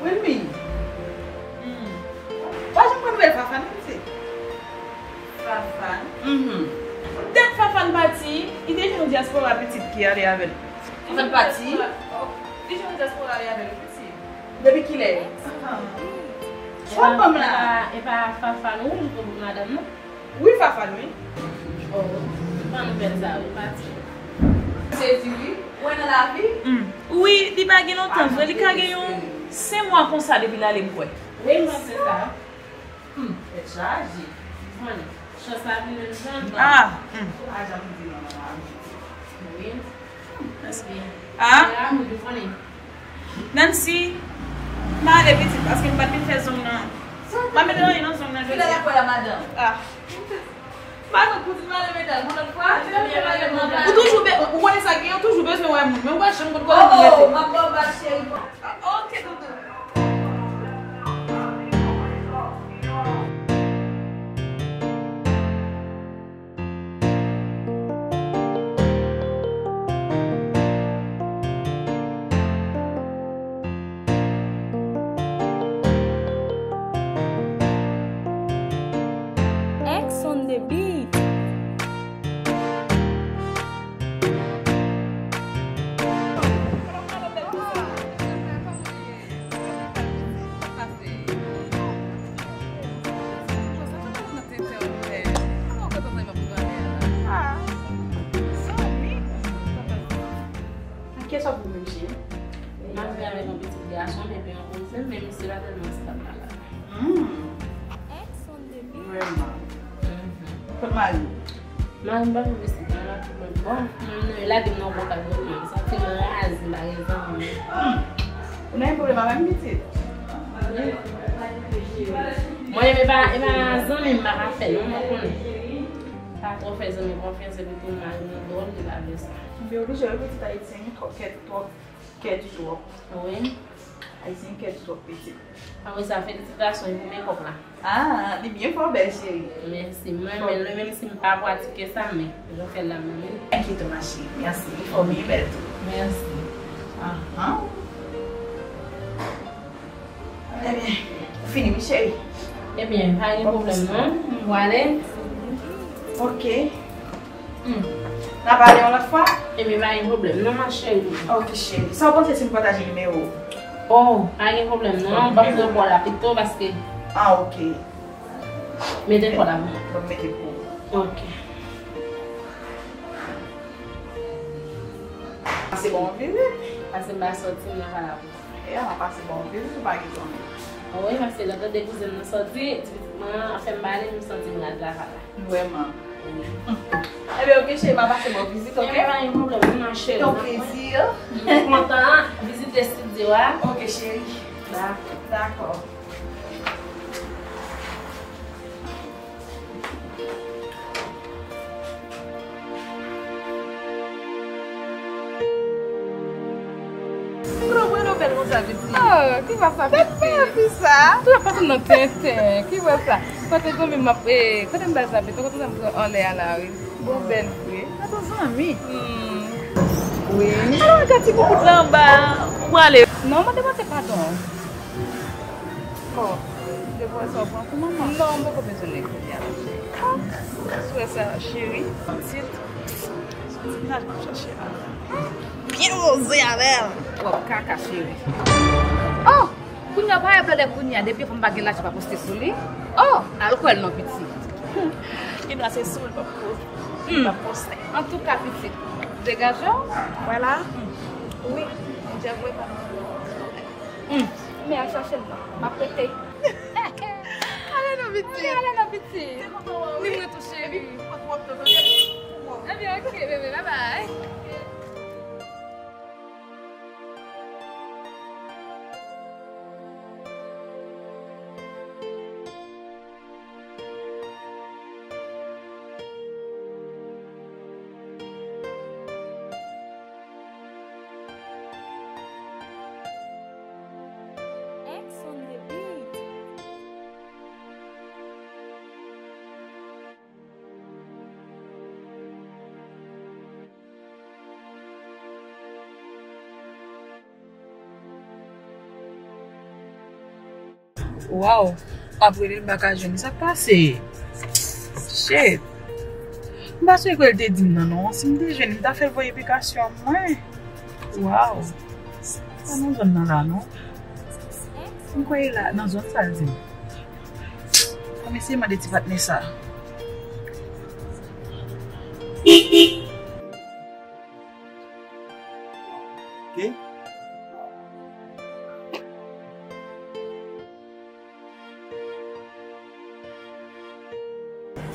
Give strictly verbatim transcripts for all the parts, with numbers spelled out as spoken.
Wi. Hmm. Pa janm pran nouvèl Fafan, non, mesye? Fafan? Mhm. Dat Fafan pati, li te jwenn yon dyaspora pitit ki ale avè l. Fafan pati? Li jwenn yon dyaspora ale avè l, pitit. Depi kilè? Fò ban m la. E pa, e pa Fafan ou jwe pou madanm nan? Wi, Fafan, wi. Oh, m pa nouvèl sa, wi, pati. Sezi, wi. Ou wè nan lavi? Hmm. Wi, li pa gen lontan vre, li ka gen yon senk mwa konsa depi l ale, m kwè. Wi, m panse sa. Hmm, tèt chaje. Mwen, chans la vin menm jan. Ah, hmm. Pa janm di non, manman. Wi. Ah. Nancy, m ale pitit, paske m pa t vin fè zong nan. M pa mete anyen nan zong nan jodi a. Kilè l ap wè la, madanm? Ah. Madanm, pou di m ale medam, yon lòt fwa. Ou toujou be-, ou konnen sa gen, ou toujou bezwen wè moun. Men ou pa janm konn kote moun rete. Oh, m ap ba w bal, cheri. Ah, ok, doudou. X on the beat. Kiyès w ap vin menm, cheri? M ap vin avèk yon pitit gason, men epi yon kouzen, men misye pa tèlman estab la. Hmm. Vrèman. Mhm. Kot mari w? Mari m pa viv isit, mwen la pou mwen. Bon, mwen menm lage m nan yon bòkad lòt moun. Santi m raz, m pa gen zanmi. Hmm. Ou nan yon pwoblèm avè m, pitit? Mwen, e pa, e pa zanmi m pa ka fè, non, mwen konnen. Pa twò fè zanmi konfyans, epi tou mari m nan dwòl, li pa vle sa. Ebyen, oblije, wi, pitit, ayisyen gen twòp kè, twòp kè di twòp. Wi. Ayisyen kè di twòp, pitit. Ann wi, sa felisitasyon pou mekòp la. Ah, li byen fè w bèl, cheri. Mèsi. Mwen menm, menm si m pa pratike sa, men jan w fè l la, mwen menm. Enkyete w, ma chérie. Mèsi. Li fè w byen bèl tou. Mèsi. Ahan. Ebyen, ou fini, wi, cheri. Ebyen, pa gen pwoblèm, non. M prale. Ok. Hmm. N a pale yon lòt fwa? Ebyen, pa gen pwoblèm, non, ma chérie. Ok, cheri. Sa w panse si m pataje nimewo w? Oh, pa gen pwoblèm, non. Ban m pran kò la pito, paske... Ah, ok. Mete kò la pou mwen. Ban m mete pou ou. Ok. Pase bon vizit. Pase m pa sòti, m nan kay la pou. E a, m a pase bon vizit, ou pa gen zanmi. Wi, paske lè m tande kouzen m nan sòti, ti pitit mwen an ap fè m pale, m santi m raz lakay la. Vrèman. Wi. Ebyen, ok, cheri, m a pase bon vizit, ok? Ebyen, pa gen pwoblèm, non, ma chérie. Yon plezi. M kontan vizite estidyo a. Ok, cheri. Dakò. Dakò. Kote w pran lopèl konsa, pitit? Oh, ki va sa, pitit? Tèt pa fi sa. Tout ap pase nan tenten. Ki va sa? Kote zanmi m ap, eh, kote m bay sa, pitit? Kote zanmi m anlè a la, wi. Bon, bèl vre. Gade zanmi. Hmm. Wi. Alò, gade ti boubout la anba. Ou prale. Non, mande, mande padon. Bon, depi sa w pran pou manman. Non, m poko bezwen li kounye a, cheri. Ah, sou sa, cheri. Pitit. Soti nan al chache la. Byen poze avè l. W ap kaka, cheri. Oh! Kounye a, pa wè blòdè kounye a, depi fanm pa gen lajan pa poste sou li. Oh! Al kwè l non, pitit. Gen dwa se sou l p ap po-, p ap poste. Antouka, pitit, degaje w. Vwala. Wi, Bondye voye pa m. Hmm. Men al chache l non. M ap rete. Ale non, pitit. Ale, ale non, pitit. Ni mwen tou, cheri. Ebyen, ok, bebe, bye bye. X on the beat. Waw, m ap rele l, m pa ka jwenn li. Sa k pase? Shit. M pa sonje kwè l te di m nan non. Si m te jwenn li, m ta fè l voye aplikasyon an mwen. Waw. Pa nan zòn nan la non. M kwè e la, nan zòn sa l di m. Fò m eseye mande ti patnè sa. Ok.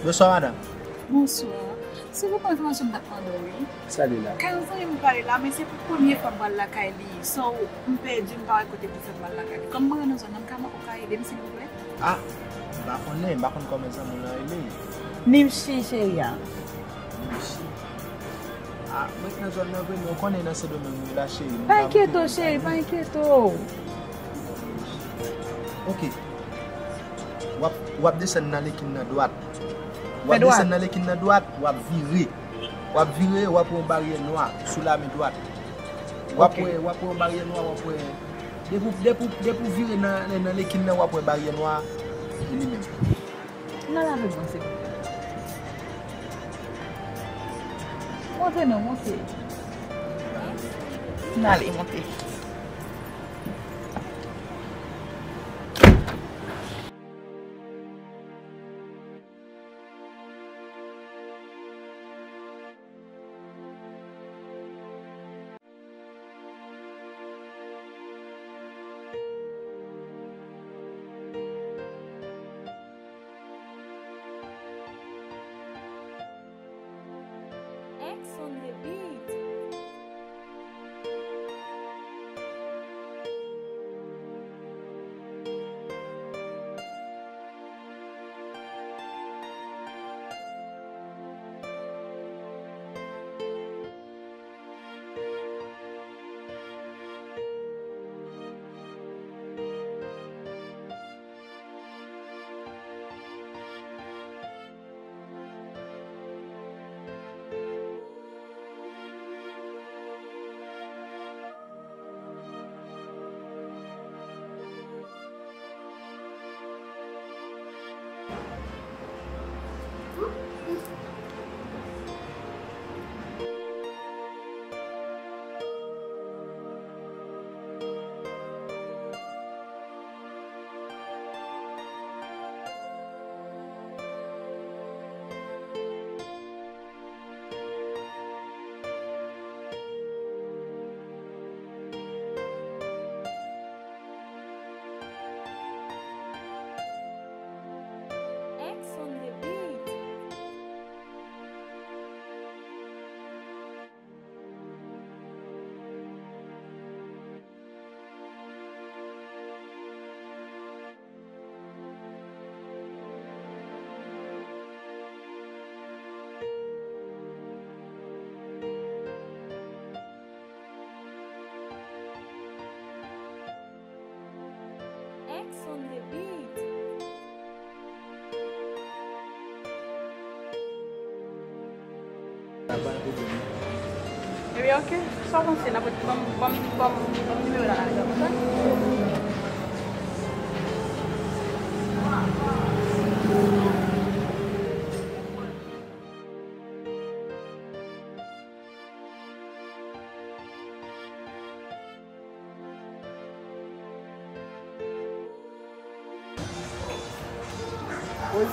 Bonswa, madanm. Bonswa. Se pou yon enfòmasyon m t ap mande w, wi. Sa li la? Kay yon zanmi m pale la, men se pou premye fwa m pral lakay li. So, m pèdi, m pa wè kote pou fè m pral lakay li. Kòm mwen nan zòn nan, m ka, ou ka ede m, silvouplè? Ah, m pa konnen, m pa konn kòman zanmi w lan rele. Nimchi, cheri a. Nimchi. Ah, mwen k nan zòn nan vre, men ou konnen nan Sendomeng mwen la, cheri. Pa enkyete w, cheri, pa enkyete w. Ok. W ap, w ap desann nan lekin nan dwat. W ap desann nan lekin nan dwat, w ap vire. W ap vire, w ap wè yon baryè nwa sou lame dwat. W ap wè, w ap wè yon baryè nwa, w ap wè. Depi w, depi w, depi w vire nan, nan, nan lekin nan, w ap wè baryè nwa, e li menm. N al avè m non, silvouplè. Monte non, monte. N ale, monte. X on the beat. X on the beat. X on the beat. Ebyen, ok. Sa w panse? N ap, ban m, ban m, ban m, ban m nimewo la, n ap fè konsa. Wi,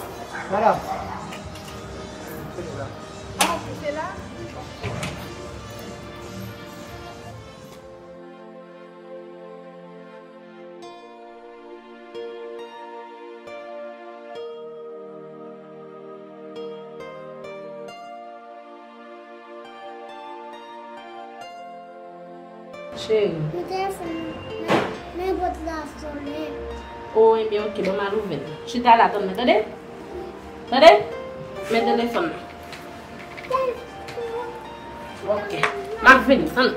madanm. Ah, se la? Cheri. Mete fon nan, men, men pòt la sonnen. O, ebyen, ok, bon, m al ouvè l. Chita la, tann mwen, tande? Tande? Men telefòn nan. Ok. M ap vini, tann.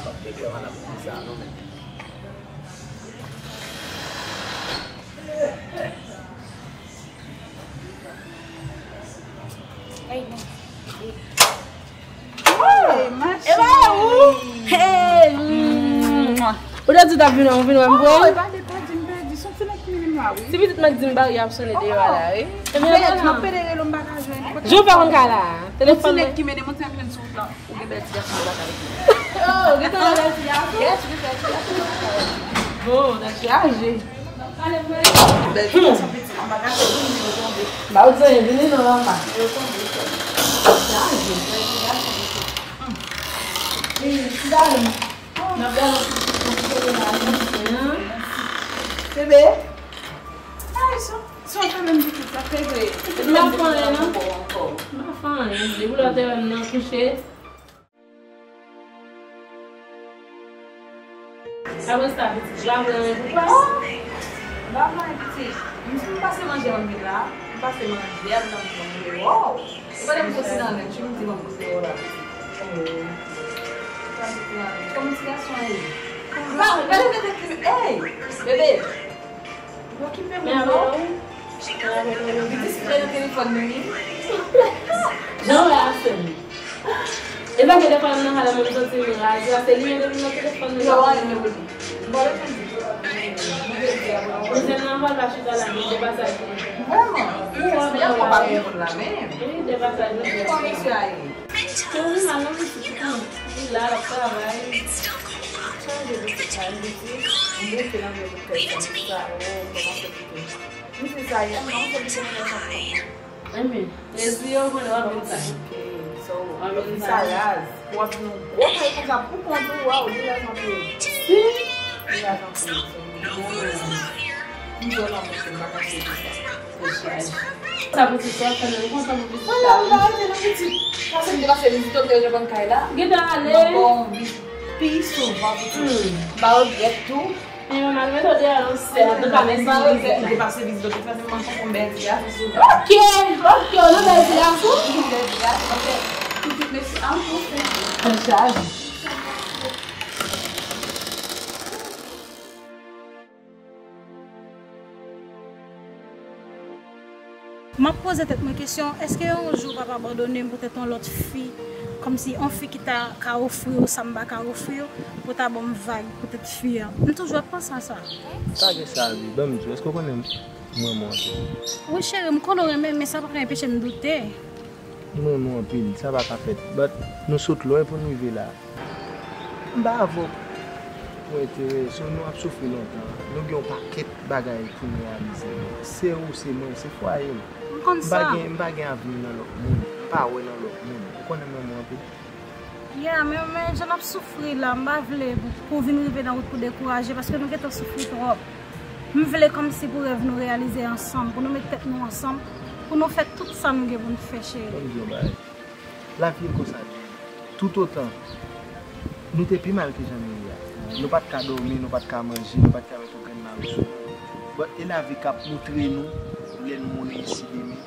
Pap te fè malap konsa non, men. Ou te di w t ap vin wè m, vin wè m vre? Oh, e pa de pèdi m pèdi, se yon ti nèg ki mennen m la, wi. Si pitit mwen di m bagay ap sonnen deyò a la, wi. Ebyen, rete la. Mwen pede rele m pa ka jwenn. Jan w fè konn ka la? Telefòn mwen. Yon ti nèg ki mennen m, yon ti nèg ki mennen m sou wout la. Ou gen bèl ti gason, ou pa ka rete. Oh, gen tan bèl ti gason? Yes, ou gen bèl ti gason. Bon, tèt chaje. Bèl ti gason, pitit, m pa ka fè pou m vin tonbe. Ba ou di anyen, vini non, mama. Yo tonbe, sè. Tèt chaje, bèl ti gason, pitit. Hum. Wi, ti gason. N ap gade yon ti pitit nan kote la, mèsi, mèsi. Bebe. Ay, son, son kanmenm pitit, sa fè vre. Pitit m ap fè anyen, non. M ap fè anyen. Depi lè w te wè m nan kouche. Apre sa, pitit, ou pa vle anyen pou pas? Oh! M pa vle anyen, pitit. M, m pase manje a, m vin la. M pase manje a, m nan, m nan, wow! Ou pa t ap soti nan lèt, wi, m di m ap goute w la. Kòman ti gason an ye? Ba, gade tèt li, ey! Bebe! Okipe moun non. Li display nan telefòn li, wi. Jan wè a sè m. E pa gen de fwa m nan kay la, m soti m raze a, se li menm ki nan telefòn li. Yo, anyen pou li. Bon, le fè di. Mwen te di a, bon. Mwen se nan aval pa chita la, mwen te pase a di. Vrèman? Wi, wi, wi. Wi, te pase a di. Kòman mesye a ye? Kòman li mal nan mesye, li la, l ap travay. Chanje de ti kay, mesye. Mwen te nan vye bout kay sa, sa, oh, kòman se pito. Misye sa ye, non, se misye mwen sa. Enben, plezi yo, mwen w ap vin sa. Ok, so, w ap vin sa raz. W ap vin yon gwo kay konsa pou kont ou, waw, li raz anpil. Si. Li raz anpil, so, m di w lanmou, m pa ka cheri sa. Se chaj. Sa pitit sa, fè nan kontan pou pitit la. Wala, m pa rete nan pitit. Paske m te pase vizite w, m te reponn kay la. Gentan ale. Mwen bon, pi souvan pitit. Hmm. M pa regrèt tou. Ebyen, malgre tande a yon sè, antouka, mèsi pou vizit la. Li te pase vizit, li te fè mwen konn bèl ti gason. Ok, ok, ou nan bèl ti gason? Wi, bèl ti gason, ok. Pitit mesye, an pou fè. An chaj. M ap poze tèt mwen kesyon, èske yon jou w p ap abandone m poutèt yon lòt fi, kòmsi yon fi ki ta ka ofri w sa m pa ka ofri w, pou w ta ban m vag poutèt fi a? M toujou ap panse a sa. Pa gen sa, Albi. Ban m di w, èske w konnen m renmen w anpil? Wi, cheri, m konnen w renmen m, men sa pa ka enpeche m doute. M renmen w anpil, sa pa ka fèt. But nou sot lwen pou n rive la. M pa avè w pou enterè, so nou ap soufri lontan. Nou gen yon pakèt bagay pou n reyalize. Se ou, se mwen, se fwaye m. M konn sa. M pa gen, m pa gen avni nan lòt moun. M pa wè nan lòt moun. Ou konnen m renmen w anpil. Yeah, men, men jan n ap soufri la, m pa vle pou, pou w vin rive nan wout pou dekouraje, paske nou gentan soufri twòp. M vle kòmsi pou rèv nou reyalize ansanm, pou nou met tèt nou ansanm, pou nou fè tout sa nou gen pou n fè, cheri. Ban m di w yon bagay. Lavi e konsa l ye. Toutotan nou te pi mal ke jan nou ye a, nou pa t ka dòmi, nou pa t ka manje, nou pa t ka met yon grenn mari sou nou. But e lavi k ap moutre nou lè nou mouri isi demen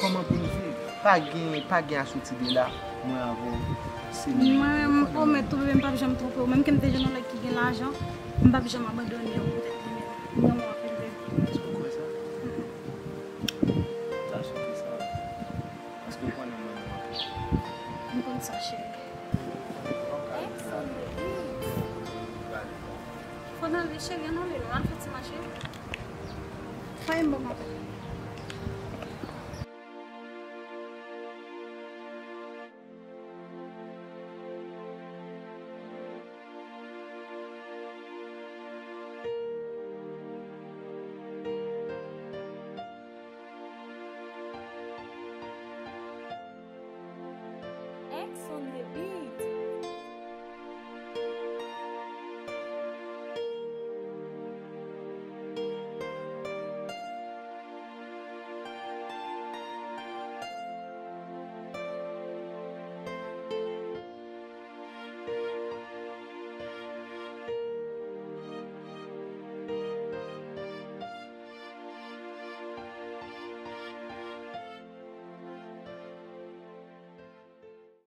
kòman pou n viv. Pa gen, pa gen asouti de la, mwen avè w, se nou. Mwen menm, m pwomèt ou, bebe, m p ap janm twonpe w. Menm ke m te jwenn yon nèg ki gen lajan, m p ap janm abandone w poutèt li menm. M renmen w anpil, bebe. Èske w kwè sa? Mm-mm. Sa choke sa. Paske w konnen mwen menm anpil. M konn sa, cheri. Fò n ale, cheri, ann ale non, al fè ti mache. Fè yon bon maten.